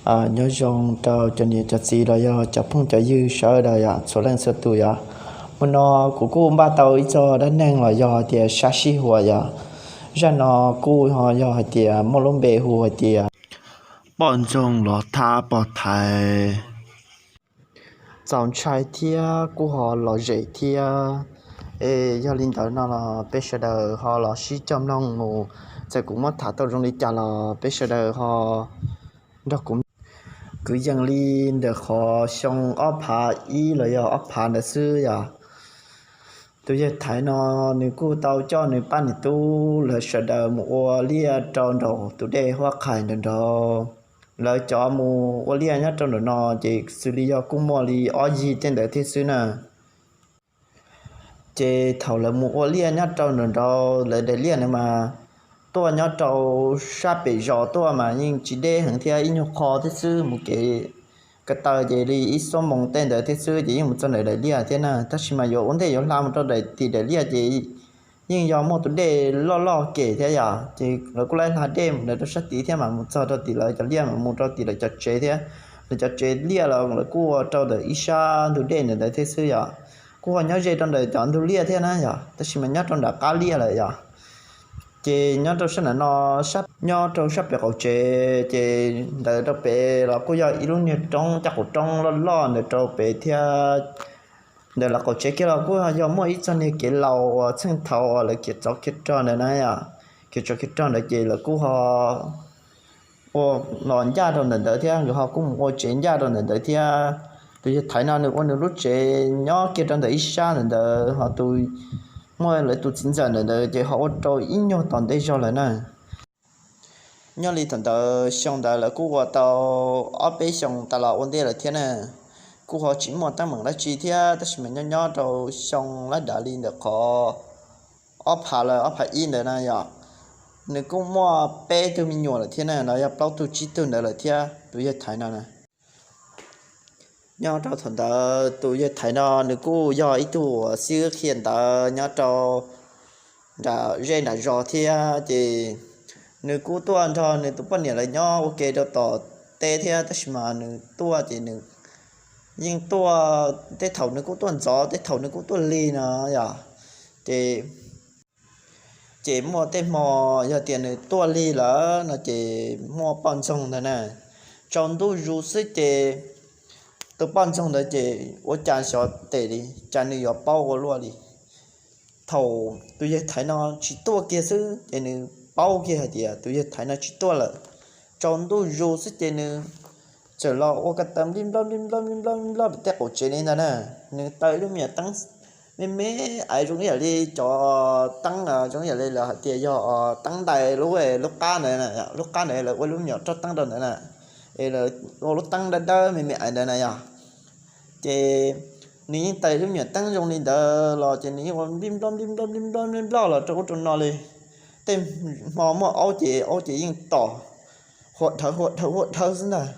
Nyob zoo rau cov niam cov txiv los yog cov phooj cov ywg sawv daws yom, txhua leej txhua tus yom. Hmo no kuv kuj npaj tau ib txog dab neeg los yog hais tias sab sij huam yom. Zaj no kuj ho yog hais tias muaj lub npe hu hais tias poj ntxoog los thab pog Thaiv. Txaus ntshai thiab kuj ho lom zem thiab. Es yog li ntawd no los peb sawv daws ho los sib coj mloog mus, txawm kuv muab tham tau zoo li cas los peb sawv daws ho nrog kuv. Kwv yees li ntawm qhov xyoo ob phav ib los yog ob phav ntawd xwb yom. Tus yawg Thaiv no nws kuj tau coj nws pab niam tub lawv sawv daws mus ua liaj rau nraum tus dej Huab Qhais nraud nraud. Lawv cov mus ua liaj nyob rau nraum no ces xws li yog kuj muaj li ob yig tej ntawd thiab xwb na. Ces thaum lawv mus ua liaj nyob rau nraum nraud, lawv daim liaj na mas tuaj nyob rau sab pem zos tuaj mas yeej tsis deb heev thiab, ib nyuag qho thiab xwb, mus kev ko taw ces li ib xuab moos tej ntawd thiab xwb ces yeej mus txog ntawm daim liaj thiab na. Tab sis mas yuav ua ntej yuav hla mus rau daim tim daim liaj ces yeej yog muaj tus dej loj loj kem thiab yom, ces lawv kuj laib hla dej mus ntawd rau sab tid thiab mas mus txog rau tim lawv cov liaj mas mus rau tim lawv cov tsev thiab. Lawv cov tsev liaj los lawv kuj ua rau ntawm ib sab ntug dej ntawm ntawd thiab xwb yom. Kuj ho nyob ze rau ntawm cov ntug liaj thiab na yom, tab sis mas nyob rau nram qab liaj lawm yom. Ces nyob rau sab ntawm no, nyob rau sab pem qaum tsev ces ntawd rau pem los kuj yog ib lub niag roob, caj qaum roob loj loj ntawd rau pem thiab. Ntawm lawv qaum tsev kiag los kuj yog muaj ib txoj niag kev laus uas txheej thaum uas lawv kiag tsov kiag rog ntawd na yom. Kiag tsov kiag rog ntawd ces lawv kuj ho ua los ncaj rau ntawm ntawd thiab, nkawd ho kuj mus ua tsev ncaj rau ntawm ntawd thiab. Tus yawg Thaiv no nws ua nws lub tsev nyob kiag rau ntawm ib sab ntawm ntawd, ho tus muaj lawv tus txiv ntxawm ntawm ntawd ces ho ua rau ib nyuag tom ntej zog lawm na. Nyob li thaum ntawd xyoo ntawd lawv kuj ua tau ob peb xyoo tas los ua ntej lawm thiab na. Kuj ho tsis muaj teeb meem dab tsi thiab, tab sis mas nyob nyob rau xyoo lab dav li ntawm qhov ob phav lawm ob phav ib ntawd na yom, nws kuj muaj peb tug me nyuam lawm thiab na, los yog plaub tug tsib tug ntawd lawm thiab tus yawg Thaiv no na. Nyob rau thaum ntawd tus yawg Thaiv no nws kuj yog ib tug uas xib hwb qhia ntawv nyob rau nram zej nram zos thiab, ces nws kuj tuaj nrog nws tus poj niam lawv nyob ua ke rau tom teb thiab, tab sis mas nws tuaj ces nws yeej tuaj, tej thaum nws kuj tuaj ntxov, tej thaum nws kuj tuaj lig no yom. Ces ces muaj tej hmo yog tias nws tuaj lig lawm no ces muaj poj ntxoog ntawd na, tsaus ntuj zus xwb ces tus poj ntxoog ntawd ces ua cas xyov tes li cas nws yuav paub ua luaj li. Thaum tus yawg Thaiv no tsis tuaj kiag xwb ces nws paub kiag hais tias tus yawg Thaiv no tsis tuaj lawm. Tsaus ntuj zus xwb ces nws txawm los ua ko taw nplij nploj nplij nploj nplij nploj nplij nploj pem tej qaum tsev li ntag na. Nws taws lub me nyuam teeb me me aiv zoo ib yam li cov teeb zoo ib yam li lawv hais tias yog teeb ntais lub, lub qab ntawd, lub qab ntawd lawv ua lub me nyuam roj teeb rau ntawd na, es lawv ua lub teeb dawb dawb me me aiv ntawd na yog. Ces nws yeej taws lub me nyuam teeb zoo li ntawd los ces nws yeej ua nplij nploj nplij nploj nplij nploj nplij nploj los rau ub rau no li. Tej hmo muaj aub ces aub ces yeej tom huam dhawv huam dhawv huam dhawv xwb ntag.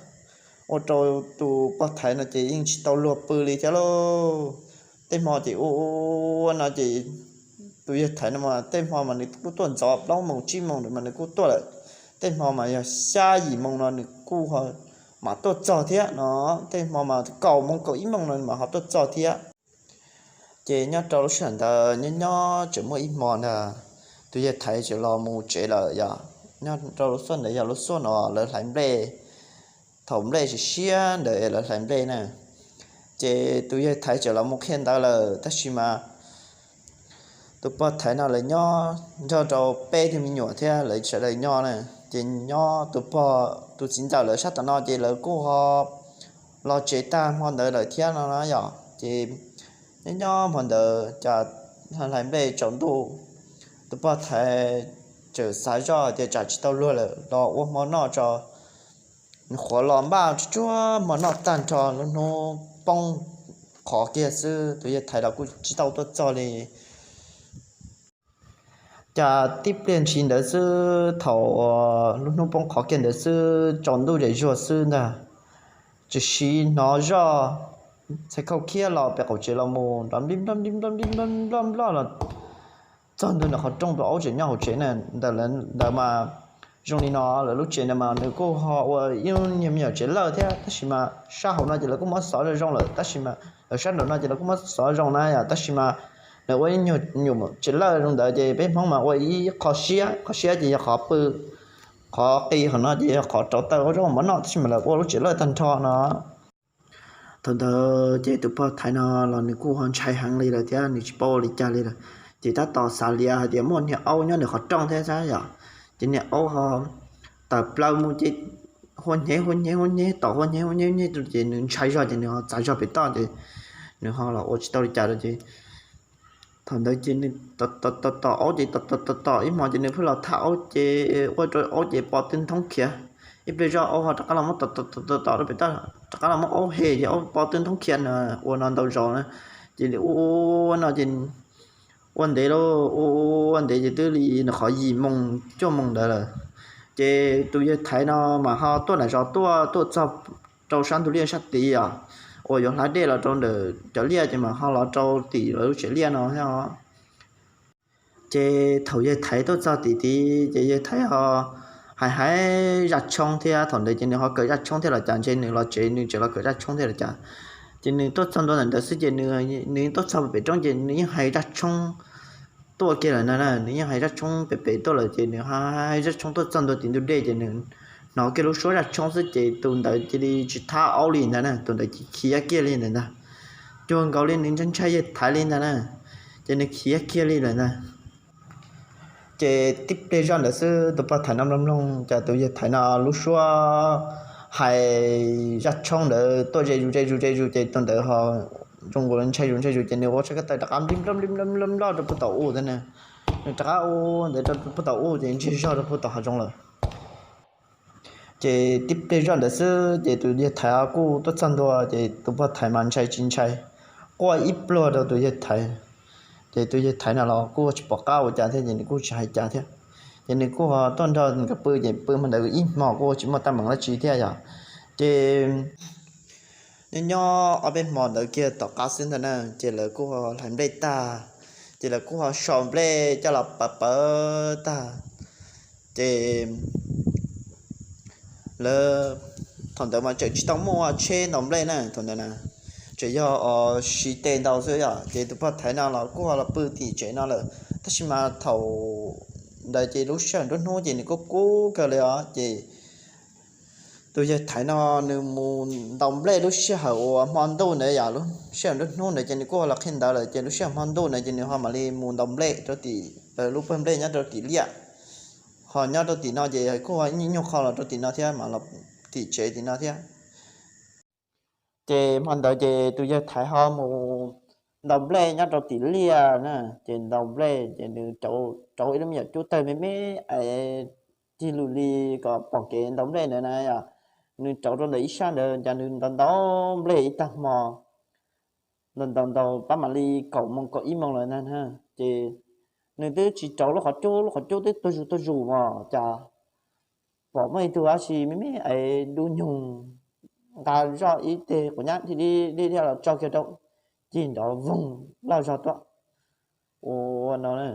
Ua rau tus pog Thaiv no ces yeej tsis tau luag pw li thiab lauj. Tej hmo ces ua ua no ces tus yawg Thaiv no mas tej hmo mas nws kuj tuaj ntxov plaub moos tsib moos ntawd mas nws kuj tuaj lawm. Tej hmo mas yog xya yim moos no nws kuj ho mam tuaj txog thiab no. Tej hmo mas kaum moos kaum ib moos no mas ho tuaj txog thiab. Ces nyob rau lub sij hawm ntawd nyob nyob tseem muaj ib hmo ntag, tus yawg Thaiv tseem los mus tsev lawm yom. Nyob rau lub xuaj ntawd yog lub xuaj no lawv hlais nplej, thaum nplej siav siab ntawd es lawv hlais nplej na. Ces tus yawg Thaiv tseem los mus qhia ntawv lawm tab sis mas tus pog Thaiv no lawv nyob nrog rau peb tug me nyuam thiab lawv sawv daws nyob na. Ces nyob tus pog tus txiv ntxawm lawv sab tom no ces lawv kuj ho los tsev tag hmo ntawd lawm thiab no na yom. Ces nyob nyob hmo ntawd cas hlais nplej tsaus ntuj, tus pog Thaiv txawm xav zoj tias tsam tsis tau luag lawm los ua hmo noj tso. Nws qhuav los npaj tsuag tsuag hmo noj tag nrho lub hnub poob qho kiag xwb tus yawg Thaiv los kuj tsis tau tuaj txog li. Cas tib pliag ntshis ntawd xwb thaum lub hnub poob qho kiag ntawd xwb tsaus ntuj zem zuag xwb ntag, tsis siv hnov zoj txhais khau khiab los pem qaum tsev los mus nrov nplij nploj nplij nploj nplij nploj nploj los txog ntua ntawm qhov rooj tus aub tseem nyob hauv tsev na. Ntawm lawv ntawd mas Zoo li no lawv lub tsev ntawd mas nws kuj ho ua ib nyuag me nyuam tsev lawj thiab, tab sis mas sab hauv no ces lawv kuj muab xov zoo zoo lawm, tab sis mas lawv sab nraum no ces lawv kuj muab xov zoo na yom, tab sis mas nws ua ib nyuag nyuam tsev lawj zoo ntawd ces peb Hmoob mas ua ib qho siab, qho siab ces yog qhov pw, qhov qis hauv no ces yog qhov rauv taws ua zaub mov noj, tab sis mas lawv ua lub tsev lawj tag nrho no. Thaum ntawd ces tus pog Thaiv no los nws kuj ho ntshai heev li lawm thiab nws tsis paub ua li cas li lawm. Ces tab tom xav lias hais tias muaj niag aub nyob nws qhov rooj thiab xwb yom, ces niag aub ho tawm plaws mus ces hua hnyev hua hnyev hua hnyev tom hua hnyev hua hnyev hnyev ces nws ntshai zog ces nws ho txav zog pem toj ces nws ho los ua tsis tau li cas lawm ces thaum ntawd ces nws tom tom tom aub ces tom tom tom tom ib hmos ces nws pheej los thab aub ces ua rau aub ces pob tw nthoob khiav. Ib pliag zog aub ho rov qab los muab tom tom tom tom rau pem toj, rov qab los muab aub hem ces aub pob tw nthoob khiav na, ua no ntau zaus na. Ces ua no ces ua ntev lauj, ua ua ntev ces twb li nws qhov yim moos cuaj moos ntawd lawm. Ces tus yawg Thaiv no mas ho tuaj nram zos tuaj tuaj txog rau sab ntug liaj sab tid os, uas yuav hlais dej los rau ntawm cov liaj ces mas ho los rau tim lawv lub tsev liaj no thiab os. Ces thaum yawg Thaiv tuaj txog tim tid ces yawg Thaiv ho hais hais zaj tshoob thiab, thaum ntawd ces nws ho kawm zaj tshoob thiab los cas ntshe nws los tsev nws tseem los kawm zaj tshoob thiab los cas. Ces nws tuaj txog ntua ntawm ntawd xwb ces nws tuaj txog pem roob ces nws yeej hais zaj tshoob tuaj kiag lawm ntag na, nws yeej hais zaj tshoob pem pem tuaj lawm ces nws hais zaj tshoob tuaj txog ntua tim ntug dej ces nws hnov kiag lub suab zaj tshoob xwb ces tus ntawd cia li tsis thab aub li ntag na, tus ntawd cia li khiav kiag li ntawd ntag. Cuag nkaus li nws ntshai ntshai yawg Thaiv li ntag na, ces nws khiav kiag li lawm ntag. Ces tib pliag zoj ntawd xwb tus pog Thaiv no mloog mloog cas tus yawg Thaiv no lub suab hais zaj tshoob ntawd tuaj ze zus ze zus ze zus ces tus ntawd ho zoo nkaus li ntshai zus ntshai zus ces nws ua tshaj kab taw rov qab nplij nploj nplij nploj nploj rau puag tom u thiab na. Nws rov qab ua ntawd rau puag tom u ces ntsiag zog rau puag tom hav zoov lawm. Ces tib pliag zoj ntawd xwb ces tus yawg Thaiv kuj tuaj txog ntua ces tus pog Thaiv mas ntshai tsis ntshai, quaj ib pluag rau tus yawg Thaiv. Ces tus yawg Thaiv no los kuj tsis pom qab ua cas thiab ces nws kuj tsis hais cas thiab. Ces nws kuj ho tuaj nrog nkawd pw ces pw hmo ntawd ib hmo kuj tsis muaj teeb meem dab tsi thiab yom. Ces nyob nyob ob peb hmo ntawd kiag tom qab xwb ntag na ces lawv kuj ho hlais nplej tag, ces lawv kuj ho sau nplej coj los pawv pawv tag. Ces lawv, thaum ntawd mas tseem tsis tau muaj tsheb ntaus nplej na, thaum ntawd na tseem yog siv tes ntaus xwb yom. Ces tus pog Thaiv no los kuj ho los pw tim tsev no lawm, tab sis mas thaum ntawd ces lub sij hawm nruab hnub ces nws kuj kub kawg li os. Ces tus yawg Thaiv no nws mus ntaus nplej lub sij hawm uas hmo ntuj ntawd yom, lub sij hawm nruab hnub ntawd ces nws kuj ho los qhia ntawv lawm ces lub sij hawm hmo ntuj ntawd ces nws ho mam li mus ntaus nplej rau tim lub pawg nplej nyob rau tim liaj, ho nyob rau tim no ces kuj ho nyuj qho los rau tim no thiab mas los tim tsev tim no thiab. Ces hmo ntawd ces tus yawg Thaiv ho mus ntaus nplej nyob rau tim liaj na, ces ntaus nplej ces nws rauv ib lub me nyuam cub tawg me me es cig lus li kom pom kev ntaus nplej ntawd na yom. Nws rauv rau ntawm ib sab ntawd ces nws ntaus ntaus nplej ib tag hmo, ntaus ntaus ntaus pab mam li kaum moos kaum ib moos lawm ntag na. Ces nws twb tsis rauv lub qhov cub, lub qhov cub twb tuag zus tuag zus mas cas pom muaj ib tug dab tsi me me es dub nyuag nqa zoj ib teg quav nyab thiaj li los tso kiag rau, cig nrov voog loj zog tuaj ua no na.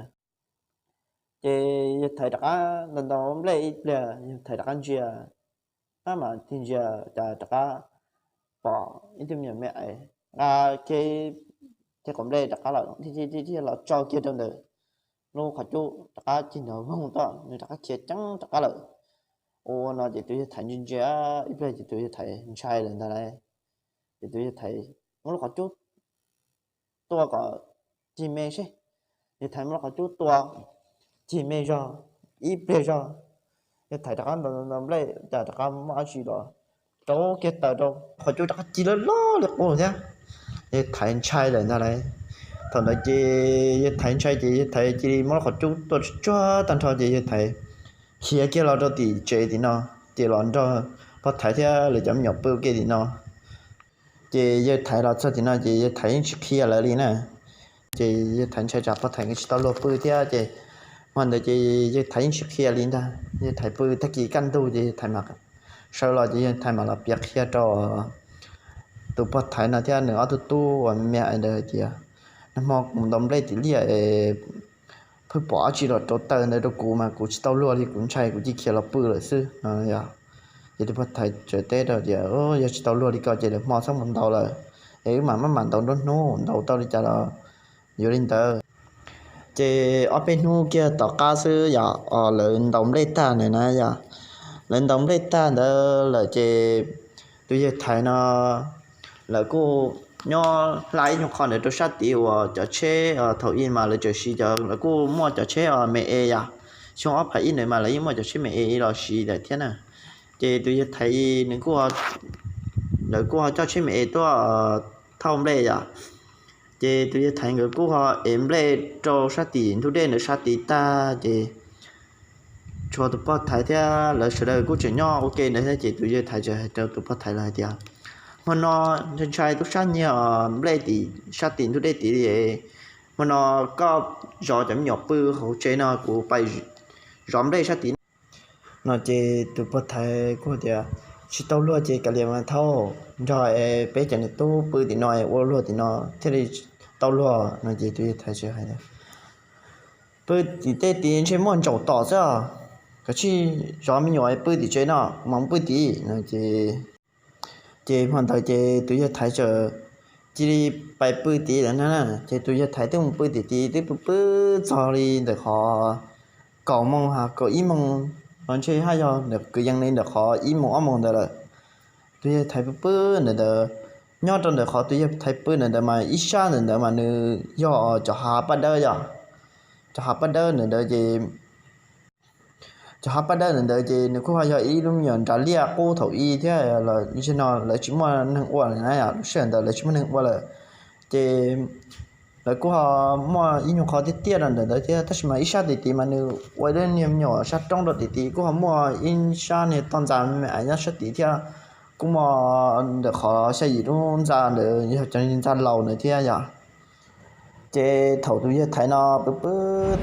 Ces yawg Thaiv rov qab ntaus ntaus nplej ib pliag, yawg Thaiv rov qab ntsia, ab mas tig ntsia cas rov qab pom ib tug me nyuam me es nqa kiag teg quav nplej rov qab los, thiaj los tso kiag rau ntawm lub qhov cub rov qab cig nrov voog tuaj, nws rov qab khiav ceeb rov qab lawm. Ua no ces tus yawg Thaiv ntsia ntsia ib pliag ces tus yawg Thaiv ntshai lawm ntag lauj. Ces tus yawg Thaiv muab lub qhov cub tua kom cig me seb. Yawg Thaiv muab lub qhov cub tua cig me zog, ib pliag zog yawg Thaiv rov qab ntaus ntaus nplej cas rov qab muaj dab tsi los rauv kiag taws rau, qhov cub rov qab cig loj loj li qub thiab. Yawg Thaiv ntshai lawm ntag lauj. Thaum ntawd ces yawg Thaiv ntshai ces yawg Thaiv cia li muab lub qhov cub tua tsuag tsuag tag nrho ces yawg Thaiv khiav kiag los rau tim tsev tim no, ces los nrog pog Thaiv thiab lawv cov me nyuam pw ua ke tim no. Ces yawg Thaiv los txog tim no ces yawg Thaiv yeej tsis qhia lawv li na. Ces yawg Thaiv ntshai tsam pog Thaiv nkawd tsis tau luag pw thiab ces hmo ntawd ces yawg Thaiv yeej tsis qhia li ntag. Yawg Thaiv pw tag kis kaj ntug ces yawg Thaiv mam sawv los ces yawg Thaiv mam los piav qhia rau tus pog Thaiv no thiab nws ob tug tub uas me me ntawd hais tias, nag hmo kuv mus ntaus nplej tim liaj es pheej pom dab tsi los rauv taws ntawd rau kuv mas kuv tsis tau luag li, kuv ntshai kuv cia khiav los pw lawm xwb no. Ces tus poj thaiv txawm teb rau tias, Yog tsis tau luag li ko ces lawv hmo txhob mus ntaus lawm, es wb mam maj mam ntaus nruab hnub, ntaus tau li cas los yuav li ntawd. Ces ob peb hnub kiag tom qab xwb yog lawv ntaus nplej tag na yog, lawv ntaus nplej tag ntawd lawm ces tus yawg thaiv no lawv kuj nyob hla ib nyuag qho ntawd rau sab tid uas cov tsheb thaum ub mas lawv tseem siv cov, lawv kuj muaj cov tsheb me e yom, xyoo ob phav ib ntawd mas lawv yeej muaj cov tsheb me e los siv lawm thiab na. Ces tus yawg thaiv nws kuj, lawv kuj ho coj tsheb me e tuaj thauj nplej yom. Ces tus yawg thaiv nkawd kuj ho ev nplej rau sab tim ntug dej ntawd sab tid tag ces tshuav tus poj thaiv thiab lawv sawv daws kuj tseem nyob ua ke ntawd thiab ces tus yawg thaiv txawm hais rau tus poj thaiv lawm hais tias, Hmo no ntshai ntshai tub sab nyiag nplej tim sab tim ntug dej tid li, hmo no koj zov cov me nyuam pw hauv tsev no kuv pais zov nplej sab tid no. Ces tus poj thaiv kuj tias, Tsis tau luag ces kav liam mas thauj, nrog peb cov niam tub pw tim no ua luag tim no thiaj li tau luag no. Ces tus yawg thaiv txawm hais tias, Pw tim tej tid ntshe muaj ntsaum tom xwb os, kav tsij zov me nyuam pw tim tsev no, kuv mam pw tim no. Ces hmo ntawd ces tus yawg thaiv txawm cia li pais pw tim lawm na. Ces tus yawg thaiv twb mus pw tim tid twb pw pw txog li ntawm qhov kaum moos ha kaum ib moos los ntshe haj yog kwv yees li ntawm qhov ib moos ob moos ntawd lawm. Tus yawg thaiv pw pw ntawm ntawd, nyob rau ntawm qhov tus yawg thaiv pw ntawm ntawd mas ib sab ntawm ntawd mas nws yog cov hav paj dawb yom. Cov hav paj dawb ntawm ntawd ces cov hav paj dawb ntawm ntawd ces nws kuj ho yog ib lub me nyuam nram liaj qub thaum ub thiab, zaum no lawv tsis muaj neeg ua lawm na, lub sij hawm ntawd lawv tsis muaj neeg ua lawm. Ces lawv kuj ho muaj ib nyuag qhov tiaj tiaj rau ntawm ntawd thiab, tab sis mas ib sab tim tid mas nws ua ib lub niag me nyuam sab roob rau tim tid, kuj ho muaj ib sab niag toj ntxa me me nyob sab tid thiab, kuj muaj ntawm qhov xya yim lub ntxa ntawd yog cov ntxa laus ntawd thiab yom. Ces thaum tus yawg thaiv no pw pw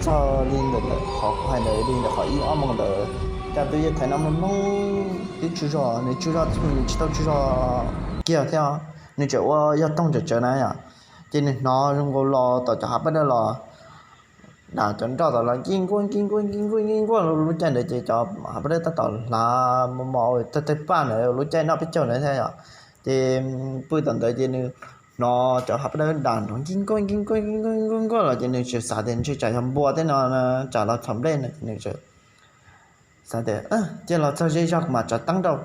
txog li ntawm qhov kuv hais ntawd li ntawm qhov ib ob moos ntawd, cas tus yawg thaiv no mloog mloog twb tsaug zog, nws tsaug zog nws tsis tau tsaug zog kiag thiab, nws tseem ua yog toog tsawv tsawv na yom. Ces nws hnov zoo nkaus los tom cov hav paj dawb los dam cov nroj tom los nkij nkuaj nkij nkuaj nkij nkuaj nkij nkuaj lub caij ntawd ces cov hav paj dawb tab tom hlav mos mos tawg tawg paj ntawd lub caij noj peb caug ntawd thiab yom. Ces pw tom ntawd ces nws hnov cov hav paj dawb dam nrov nkij nkuaj nkij nkuaj nkij nkuaj nkij nkuaj los ces nws tseem xav tias ntshe tsam yog npua tej no tsam los txhom nplej no ces nws tseem xav tias cia los txog ze zog kuv mam tsav teeb rau.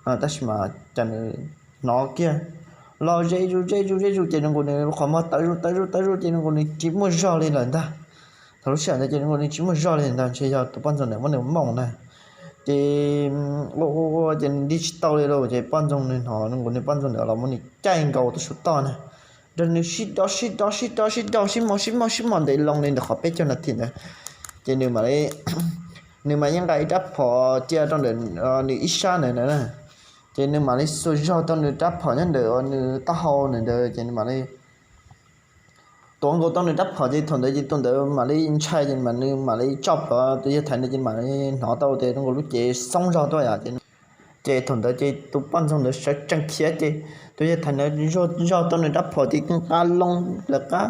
Tab sis mas cas nws hnov kiag los ze zus ze zus ze zus ces nws nkaus nws qhov muag tawv zus tawv zus tawv zus ces nws nkaus nws tsis muaj zog li lawm ntag. Thaum lub sij hawm ntawd ces nws nkaus nws tsis muaj zog li ntag, ntshe yog tus poj ntxoog ntawd muab nws moom na. Ces ua ua ua ces nws nti tsis tau li lauj, ces poj ntxoog nws hnov nws nkaus nws poj ntxoog ntawd los muab nws caij nkaus tuaj saum toj na, nrog nws sib do sib do sib do sib do sib mos sib mos sib mos ntev loo li ntawm qhov peb caug nas this ntawd. Ces nws mam li, nws mas yeej nqa ib rab phom cia rau ntawm nws ib sab ntawd na. Ces nws mam li xuas zog tau nws rab phom nyob ntawm nws taub hau ntawd, ces nws mam li tuav nkaus tau nws rab phom ces thaum ntawd ces tus ntawd mam li ntshai ces nws mam li tso plhuav tus yawg thaiv ntawd ces mam li hnov tau tias zoo nkaus lub cev xoob zog tuaj yom. Ces thaum ntawd ces tus poj ntxoog ntawd sawv tsees khiav ces tus yawg thaiv ntawd zog tau nws rab phom ces nqa loo lawv qab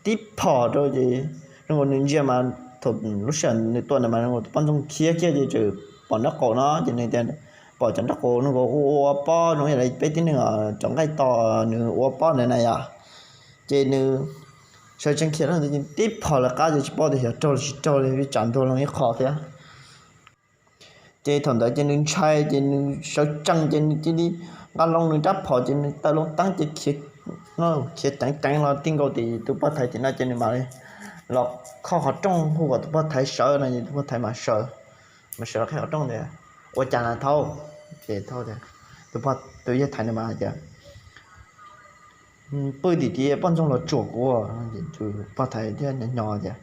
tib phom rau ces zoo nkaus nws ntsia mas thaum lub sij hawm nws tua ntawd mas zoo nkaus tus poj ntxoog khiav kiag ces tseem pom nraub qaum no ces nws tias pom cov nraub qaum zoo nkaus ua ua pob zoo li peb tib neeg cov nqaij to nws ua pob ntawd na yom. Ces nws sawv tsees khiav rau ntawd ces tib phom lawv qab ces tsis paub tias xyov raug los tsis raug li, vim tsam ntuag loo ib qho thiab. Ces thaum ntawd ces nws ntshai ces nws sawv tsees ces nws cia li nqa loo nws rab phom ces nws taw loo teeb ces khiav, khiav ceev ceev los ti nkaus tim tus poj thaiv tim no ces nws mam li los qhov rooj hu kom tus poj thaiv sawv no ces tus poj thaiv mam sawv, mam sawv los qhib qhov rooj tias, Ua cas na thaub? Ces tus yawg thaiv nws mas hais tias, Pw tim tid poj ntxoog los tsuam kuv. Tus poj thaiv thiaj nyo tias,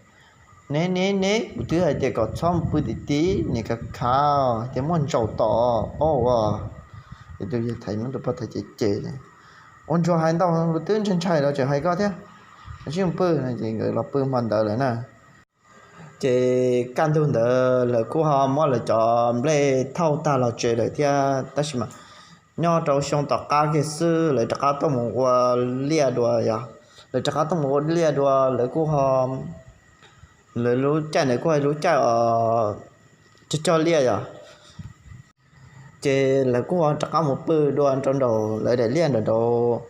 Ne ne ne, kuv twb hais tias kom txhob mus pw tim tid, niam kav khav tias muaj ntsaum tom pob ua. Ces tus yawg thaiv muab tus poj thaiv cem cem, Ua ntsuag hais ntau, kuv twb ntshai ntshai los tseem hais koj thiab, kav tsij mus pw. Ces nkawd los pw hmo ntawd lawm na. Ces kaj ntug ntawd lawv kuj ho muab lawv cov nplej thauj tag los tsev lawm thiab, tab sis mas nyob rau xyoo tom qab kiag xwb lawv rov qab tuaj mus ua liaj dua yom. Lawv rov qab tuaj mus ua liaj dua lawv kuj ho Lawv lub caij ntawd kuj yog lub caij uas cog cog liaj yom. Ces lawv kuj ho rov qab mus pw dua rau nraum lawv daim liaj nraum nraud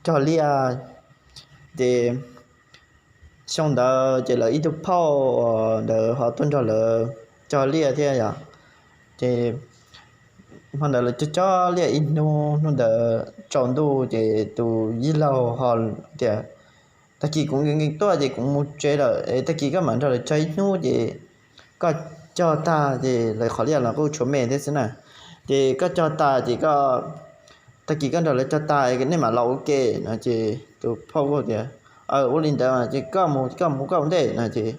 cog liaj. Ces xyoo ntawd ces lawv ib tug phauj ntawd ho tuaj nrog lawv cog liaj thiab yom. Ces hmo ntawd lawv cog cog liaj ib hnub, hnub ntawd tsaus ntuj ces tus yij laug ho tias, tag kis kuv nkees nkees tuaj ces kuv mus tsev lawm, tag kis koj mam nrog lawv cog ib hnub ces koj cog tag ces lawv qhov liaj los kuj tshuav me thiab xwb na. Ces koj cog tag ces koj, tag kis koj nrog lawv cog tag nej mam los ua ke no. Ces tus phauj kuj tias, ua li ntawd ces koj mus koj mus koj ua ntej no. Ces,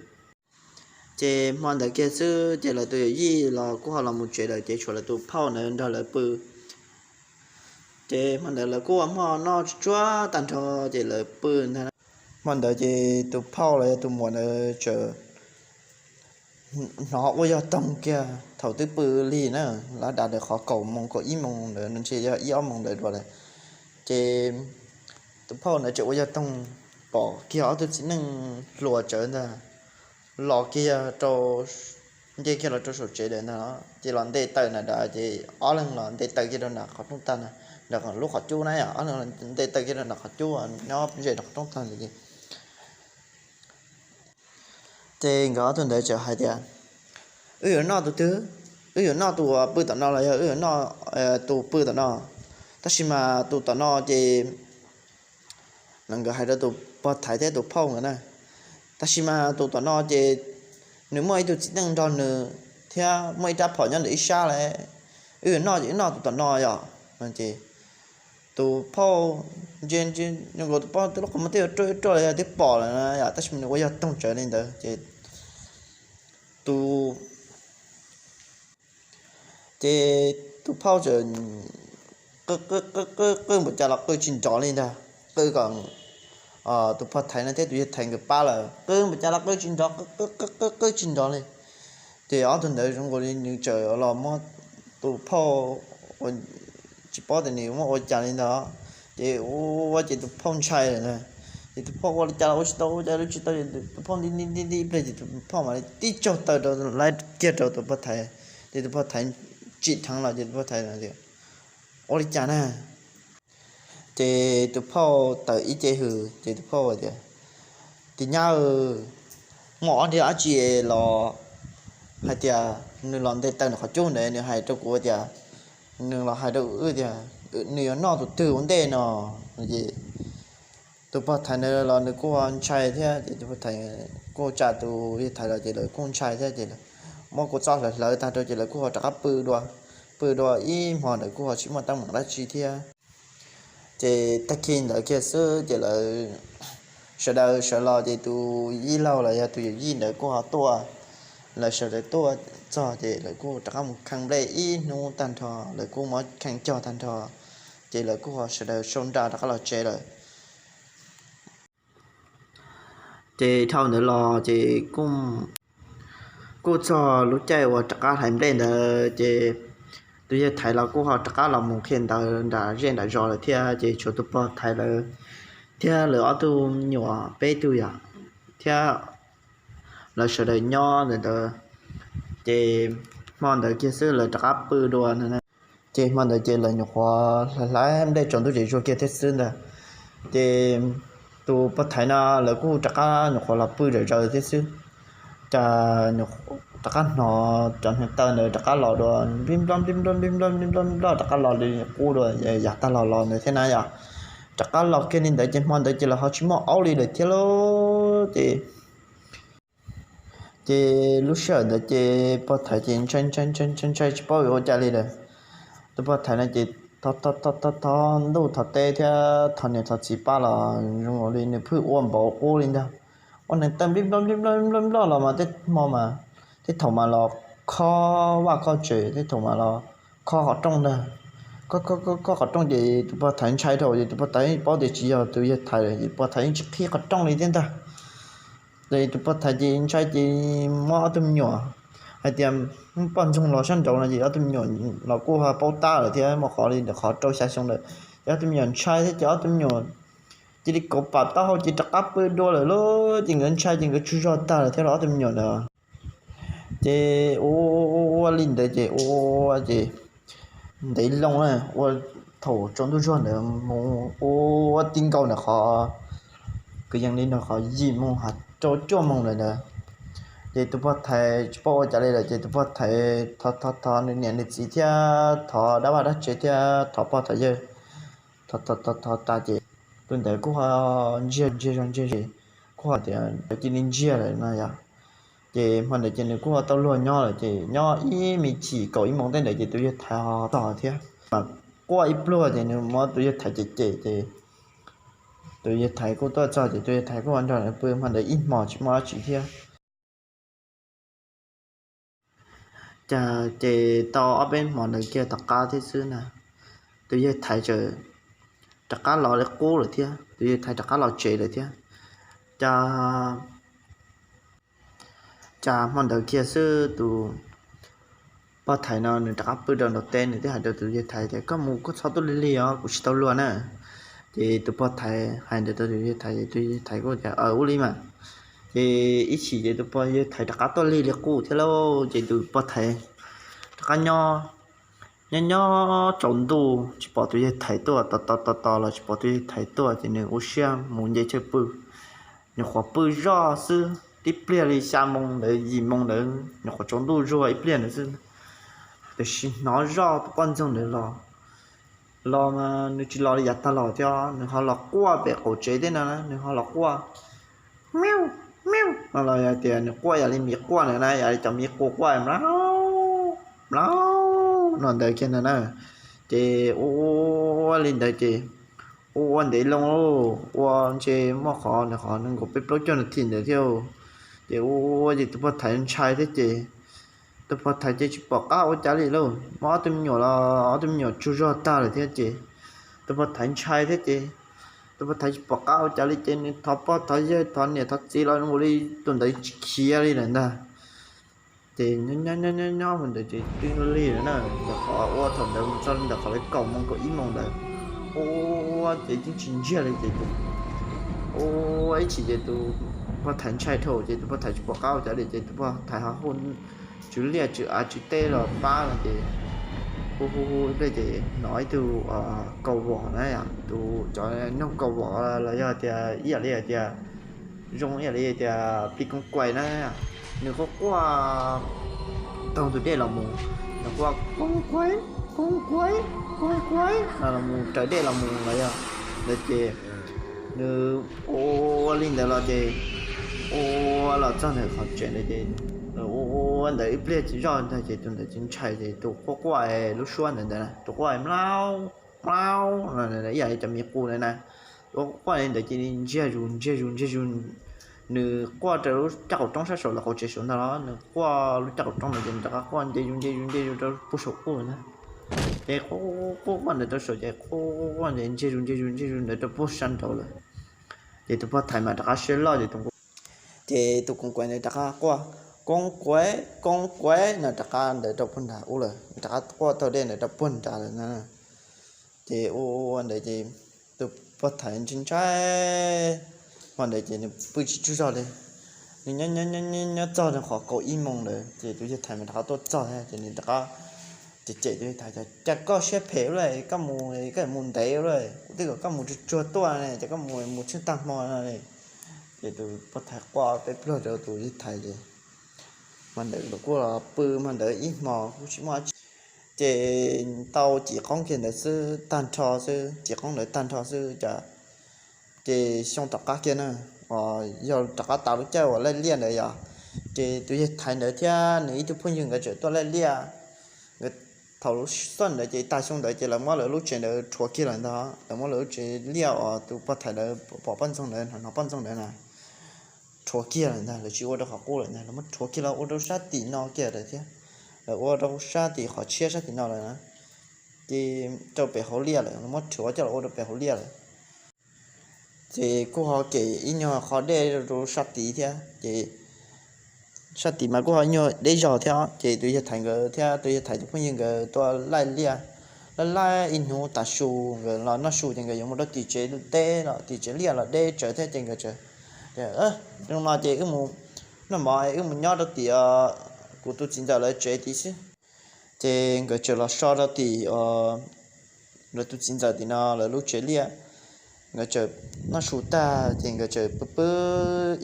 ces hmo ntawd kiag xwb ces lawv tus yawm yij los kuj ho los mus tsev lawm ces tshuav lawv tus phauj ntawd nrog lawv pw. Ces hmo ntawd lawv kuj ua hmo noj tsuag tsuag tag nrho ces lawv pw ntag. Hmo ntawd ces tus phauj los yog tus muam ntawd txawm hnov ua yog toog kiag thaum twb pw lig na, lab dav ntawd qhov kaum moos kaum ib moos ntawd ntshe yog ib ob moos ntawd dua lawm. Ces tus phauj ntawd tseem ua yog toog pom kiag ob tug txiv neej hluas tsawv ntag los kiag rau, nce kiag los rau saum tsev lawm ntag. Ces los nte taws nram dav ces ob leeg los nte taws kiag rau nram qhov rooj tag na, nram lub qhov cub na yom, ob leeg los nte taws kiag rau nram qhov cub nyob ze nram qhov rooj tag ntawd. Ces nkawd ob tug ntawd txawm hais tias, wb yuav noj tus twg? Wb yuav noj tus pw tom no los yog wb yuav noj tus pw tom no? Tab sis mas tus tom no ces nkawd hais rau tus pog thaiv thiab tus phauj nkawd na, tab sis mas tus tom no ces nws muaj ib tug txiv neej nrog nws thiab muaj ib rab phom nyob ntawm ib sab lawm, wb yuav noj ces wb noj tus tom no yom. Ces tus phauj ntsia ntsia zoo nkaus tus phauj twb lub qhov muag twb yuav ruaj ruaj los yog twb pom lawm na yom, tab sis mas nws ua yog toog tsawv li ntawd ces tus, ces tus phauj txawm qw qw npaum cas los qw tsis nrov li ntag, qw kom tus pog thaiv no thiab tus yawg thaiv nkawd pab lawm, qw npaum cas los qw tsis nrov, qw qw qw tsis nrov li. Ces ob tug ntawd zoo nkaus li nws txawm los muab tus phauj, tsis paub tias nws muab ua cas li ntawd, ces ua ces tus phauj ntshai lawm ntag. Ces tus phauj ua li cas los ua tsis tau, ua cas los tsis tau, tus phauj nti nti nti nti ib pliag ces tus phauj mam li tib tsaug taw rau laib kiag rau tus pog thaiv. Ces tus pog thaiv tsim dheev los ces tus pog thaiv tias, ua li cas na? Ces tus phauj tawm ib ce hws ces tus phauj tias, tus nyab, muaj ob niag dab tsi los hais tias nws los nte taws nws qhov cub ntawd, nws hais rau kuv tias, nws los hais rau wb tias nws yuav noj tus twg ua ntej no. Ces tus pog thaiv ntawd los nws kuj ntshai thiab ces tus pog thaiv kuj tsa tus yawg thaiv los ces lawv kuj ntshai thiab ces muab kuv txoj hlawv hlawv tag rau ces lawv kuj ho rov qab pw dua, pw dua ib hmo ntawd kuj ho tsis muaj teeb meem dab tsi thiab. Ces tag kis ntawd kiag xwb ces lawv sawv daws sawv los ces tus yij laug los yog tus yawm yij ntawd kuj ho tuaj. Lawv sawv daws tuaj txog ces lawv kuj rov qab mus kheev nplej ib hnub tag nrho, lawv kuj muab kheev cog tag nrho, ces lawv kuj ho sawv daws sau nra rov qab los tsev lawm. Ces dhau ntawd los ces kuj txog lub caij uas rov qab hlais nplej ntawd ces tus yawg thaiv los kuj ho rov qab los mus qhia ntawv nram zej nram zos lawm thiab ces tshuav tus pog thaiv lawv thiab lawv ob tug me nyuam peb tug yom, thiab lawv sawv daws nyob ntawm ntawd. Ces hmo ntawd kiag xwb lawv rov qab pw dua ntag. Ces hmo ntawd ces lawv nyuam qhuav hlais nplej tsaus ntuj ces zuag kiag thiab xwb ntag. Ces tus pog thaiv no lawv kuj rov qab nyuam qhuav los pw zom zaws thiab xwb, cas rov qab hnov cov hneev taw ntawd rov qab los dua nplij nploj nplij nploj nplij nploj nplij nploj nplij nploj rov qab los li qub dua, yav tag los los ntawd thiab na yom. Rov qab los kiag li ntawd ces hmo ntawd ces lawv ho tsis muaj aub li lawm thiab lauj. Ces ces lub sij hawm ntawd ces pog thaiv ces ntshai ntshai ntshai ntshai ntshai tsis paub yuav ua cas li lawm. Tus pog thaiv no ces thov thov thov thov ntuj thov teb thiab thov niam thov txiv pab los zoo li nws phwj ua npaum qub li ntag. Ua hneev taw nplij nploj nplij nploj nplij nploj los mas tej hmo mas, tej thaum mas los khob vaj khob tsev, tej thaum mas los khob qhov rooj ntag. Khob khob khob qhov rooj ces tus pog thaiv ntshai dhau ces tus pog thaiv paub tias tsis yog tus yawg thaiv lawm ces tus pog thaiv yeej tsis qhib qhov rooj li thiab ntag. Ces tus pog thaiv ces ntshai ces muab ob tug me nyuam hais tias poj ntxoog los sab nraud no ces ob tug me nyuam los kuj ho paub tab lawm thiab muaj qhov li ntawm qhov rau xya xyoo lawm. Ces ob tug me nyuam ntshai thiab ces ob tug me nyuam cia li kauv pam taub hau ces rov qab pw dua lawm lauj. Ces nkawd ntshai ces nkawd tsaug zog tag lawm thiab los ob tug me nyuam ntawd. Ces ua ua li ntawd ces ua ces ntev loo na, ua thaum tsaus ntuj zuag ntawd mus ua ti nkaus ntawm qhov kwv yees li ntawm qhov yim moos rau cuaj moos lawm ntawd. Ces tus pog thaiv tsis paub ua cas li lawm ces tus pog thaiv thov thov thov nws niam nws txiv thiab thov dab vaj dab tsev thiab thov pog thov yawg, thov thov thov tas ces tus ntawd kuj ho ntsiag ntsiag zog ntsiag zog, kuj ho tias cia li ntsiag lawm no yog. Ces hmo ntawd ces nws kuj ho tau luag nyob lawm ces nyob ib me chim kaum ib moos tej ntawd ces tus yawg thaiv ho txog thiab. Mas quaj ib pluag ces nws muab tus yawg thaiv cem cem ces tus yawg thaiv kuj tuaj txog ces tus yawg thaiv kuj ho nrog nws pw hmo ntawd ib hmos tsis muaj dab tsi thiab. Cas ces tau ob peb hmos ntawd kiag tom qab thiab xwb na, tus yawg thaiv txawm rov qab los li qub lawm thiab, tus yawg thaiv rov qab los tsev lawm thiab. Cas, cas hmo ntawd kiag xwb tus pog thaiv no nws rov qab pw rau nraum teb, nws thiaj hais rau tus yawg thaiv tias, koj mus koj txhob tuaj lig lig os, kuv tsis tau luag na. Ces tus pog thaiv hais ntawd rau tus yawg thaiv ces tus yawg thaiv kuj tias, ua li mas. Ces ib chim ces tus pog yawg thaiv rov qab tuaj lig li qub thiab lauj. Ces tus pog thaiv rov qab nyob, nyob nyob tsaus ntuj tsis pom tus yawg thaiv tuaj, tos tos tos tos los tsis pom tus yawg thaiv tuaj ces nws ua siab mus nce chaw pw. Nyuam qhuav pw zoj xwb tib pliag li xya moo ntawd yim moo ntawd nyuam qhuav tsaus ntuj zuag ib pliag ntawd xwb, tiam sis hnov zoj tus poj ntxoog ntawd los. Los mas nws tsis los li yav tag los thiab, nws ho los quaj pem qaum tsev thiab no, nws ho los quaj miu miu no los yog tias nws quaj yam li miv quaj ntawd na, yam li cov miv qus quaj mlaub mlaub no ntawd kiag ntag na. Ces ua ua li ntawd ces ua ua ntev loo, ua ntshe muaj qhov ntawd qhov nees nkaum peb plaub caug nas this ntawd thiab. Ces ua ua ces tus pog thaiv ntshai thiab ces tus pog thaiv ces tsis pom qab ua cas li lauj, muab ob tug me nyuam los ob tug me nyuam tsaug zog tag lawm thiab ces tus pog thaiv ntshai thiab ces tus pog thaiv tsis pom qab ua cas li ces nws thov pog thov yawg thov niam thov txiv los ua li tus ntawd tsis khiav li lawm ntag. Ces nyob nyob nyob nyob mus ntawd ces twb lig lawm na, ntawm qhov ua thaum ntawd mus txog ntawm qhov li kaum moo kaum ib moo ntawd, ua ces yeej tsis ntsiag li ces tus, ua ib chim ces tus pog thaiv ntshai dhau ces tus pog thaiv tsis pom qab ua cas li ces tus pog thaiv ho hu tswv liaj tswv av tswv teb los pab no ces hu hu hu ib pliag ces hnov ib tug kaus vom na, tus cov noog kaus vom los yog tias ib yam li tias zoo ib yam li tias plis koos kuais na, nws quaj quaj taug ntug dej los mus, nws quaj koos kuais koos kuais koos kuais no los mus raws dej los mus los yog ntawd ces nws ua li ntawd los ces ua los txog ntawm qhov tsev ntawd ces ua ua ntawd ib pliag tsis zoj ntag ces tus ntawd ces ntshai ces tus quaj quaj lub suab ntawd ntawd tus quaj mlaub mlaub ib yam li cov miv qus ntawd na. Tus quaj li ntawd ces ntsiag zus ntsiag zus ntsiag zus, nws quaj rau lub caj qaum roob sab saud lawv qaum tsev saud ntag los nws quaj lub caj qaum roob ntawd ces nws rov qab quaj nce zus nce zus nce zus rau puag saum quj ntag. Ces quaj quaj quaj ntawd rau saud ces quaj quaj quaj ntsiag zus ntsiag zus ntsiag zus ntawd rau puag sab nraud lawm. Ces tus pog thaiv mas rov qab siab loj ces tus, ces tus koos kuais ntawd rov qab quaj koos kuais koos kuais no rov qab ntawd rau puag nram ub lawm, rov qab quaj taug dej ntawd rau puag nrad lawm na. Ces ua ua ntawd ces tus pog thaiv ntshai ntshai, hmo ntawd ces nws pw tsis tsaug zog li. Nws nyob nyob nyob nyob txog qhov kaum ib moos ntawd ces tus yawg thaiv mas rov qab tuaj txog thiab ces nws rov qab cem cem tus yawg thaiv tias, cas koj siab phem ua luaj, koj mus koj mus ntev ua luaj, kuv twb kom koj mus tsuag tsuag tuaj ne, ces koj mus mus tsheej tag hmo no ne. Ces tus pog thaiv quaj peb pluag rau tus yawg thaiv ces hmo ntawd lawv kuj los pw hmo ntawd ib hmos kuj tsis muaj dab tsi. Ces tau cim qoob kiag ntawd xwb tag nrho xwb, cim qoob ntawd tag nrho xwb ces, ces xyoo tom qab kiag na, yog rov qab tas lub caij uas laij liaj ntawd yom, ces tus yawg thaiv ntawd thiab nws ib tug phooj ywg nkawd tseem tuaj laij liaj. Nkawd thaum lub xyoo ntawd ces tag xyoo ntawd ces lawv muab lawv lub tsev ntawd rhuav kiag lawm ntag, lawv muab lawv lub tsev liaj uas tus pog thaiv ntawd pom poj ntxoog ntawd hnov poj ntxoog ntawd na, rhuav kiag lawm ntag, lawv tsis ua rau qhov qub lawm ntag, lawv muab rhuav kiag los ua rau sab tim no kiag lawm thiab, lawv ua rau sab tim qhov tshiab sab tim no lawm na. Ces rau pem hauv liaj lawm, lawv muab rhuav coj los ua rau pem hauv liaj lawm. Ces kuj ho kem ib nyuag qhov dej rau sab tid thiab ces sab tid mas kuj ho ib nyuag deb zog thiab ces tus yawg thaiv nkawd thiab tus yawg thaiv tus phooj ywg nkawd tuaj laij liaj. laij laij ib hnub tav su nkawd los noj su ces nkawd yuav mus rau tim tsev deb los tim tsev liaj los deb tsawv thiab ces nkawd tias, zoo no ces wb mus noj mov, wb mus nyob rau tim kuv tus txiv ntxawm lawv tsev tid xwb. Ces nkawd txawm los so rau tim lawv tus txiv ntxawm tim no lawv lub tsev liaj. Nkawd txawm noj su tag ces nkawd txawm pw pw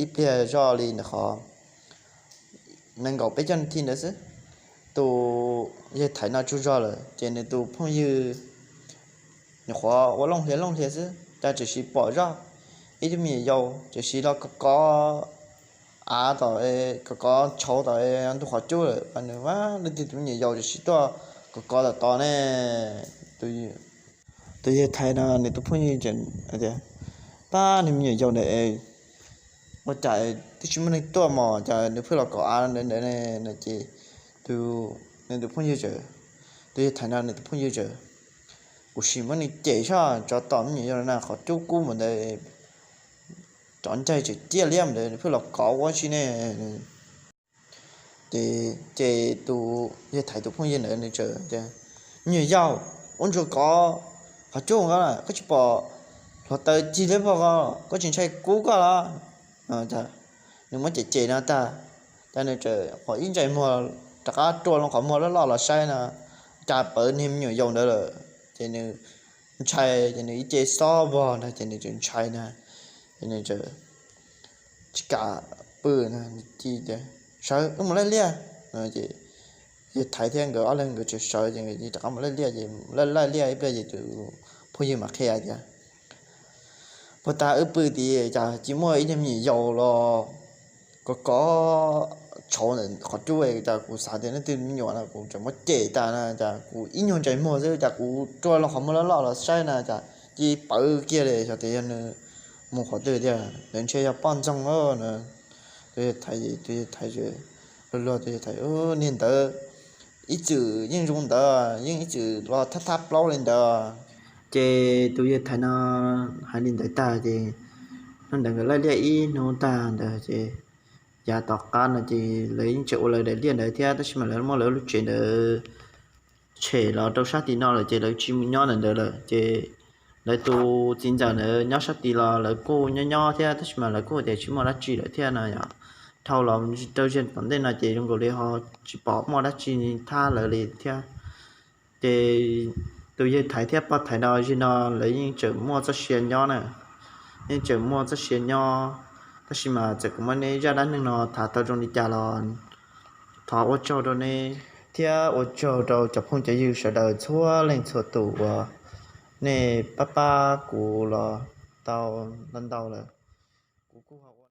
ib pliag zoj li ntawm qhov nees nkaum peb caug nas this ntawd xwb, tus yawg Thaiv no tsaug zog lawm ces nws tus phooj ywg nyuam qhuav ua looj hlias looj hlias xwb cas txawm sis pom zoj ib tug me nyuam yaus txawm sis los kov kov av tom, kov kov tshauv tom ntug qhov cub lawm. Nws, leej twg tus me nyuam yaus txawm sis tuaj kov kov tom tod ne? Tus yawg Thaiv no nws tus phooj ywg tias, pab, nws me nyuam yaus ntawd ua cas twb tsis muaj neeg tuaj mog, cas nws pheej los kov av ntawd ntawd ne? No ces nws tus phooj ywg, tus yawg Thaiv no nws tus phooj ywg tias, kuv sim muab nws cem saib, tsov tom me nyuam yaus na, qhov cub kub mus ntawd, tsov ncai tseem ciaj liab mus ntawd, nws pheej los kov ua si ne. Ces, ces tus yawg Thaiv tus phooj ywg ntawd nws txawm tias, me nyuam yaus, ua ntsuag kov qhov cub ko, koj tsis pom hluav taws cig liab vog ko, koj tsis ntshai kub koj los? Nws muab cem cem no tag, ces nws txawm qhov ib ntsais muag rov qab rua loo qhov muag loj loj los saib no, cas pawv niag me nyuam yaus ntawd lawm. Ces nws ntshai, ces nws ib ce xob vog no ces nws txawm ntshai na, ces nws txawm tsis kam pw na, nws cia li tias, sawv wb mus laij liaj. Ces yawg Thaiv thiab nkawd ob leeg nkawd txawm sawv ces nkawd rov qab mus laij liaj. Ces laij laij liaj ib pliag ces tus phooj ywg mam qhia tias, puag ta wb pw tid cas tsis muaj ib tug me nyuam yaus los kov kov tshauv ntawm qhov cub, cas kuv xav tias leej twg me nyuam no kuv tseem muab cem tas na, cas kuv ib nyuag ntsais muag xwb cas kuv rua loo qhov muag loj loj los saib na cas cia li pawv kiag li, xyov tias yog nws mus qhov twg tiag, ntawd ntshe yog poj ntxoog na. Tus yawg Thaiv, tus yawg Thaiv luag luag, tus yawg Thaiv, niag ntawd ib txwm yeej zoo ntawd, yeej ib txwm los thab thab plaub li ntawd. Ces tus yawg Thaiv no hais li ntawd tag ces hnub ntawd nkawd laij liaj ib hnub tag ntawd ces yav tom qab no ces lawv yeej tseem ua lawv daim liaj ntawd thiab, tab sis mas lawv muab lawv lub tsev ntawd tshem los rau sab tim no lawm ces lawv tsis mus nyob ntawm ntawd lawm. Ces lawv tus txiv ntxawm ntawd nyob sab tid los lawv kuj nyob nyob thiab, tab sis mas lawv kuj tias tsis muaj dab tsi lawm thiab no yom. Dhau los rau ziag tom ntej no ces zoo nkaus li ho tsis pom muaj dab tsi thab lawv li thiab. Ces tus yawg Thaiv thiab pog Thaiv no zaum no lawv yeej tseem muaj txoj sia nyob na, yeej tseem muaj txoj sia nyob. Tab sis mas txawm kuv muab neb zaj dab neeg no tham tau zoo li cas los thov ua tsaug rau neb thiab ua tsaug rau cov phooj cov ywg sawv daws txhua leej txhua tus uas nej pab pab kuv los tau ntau ntau lawm.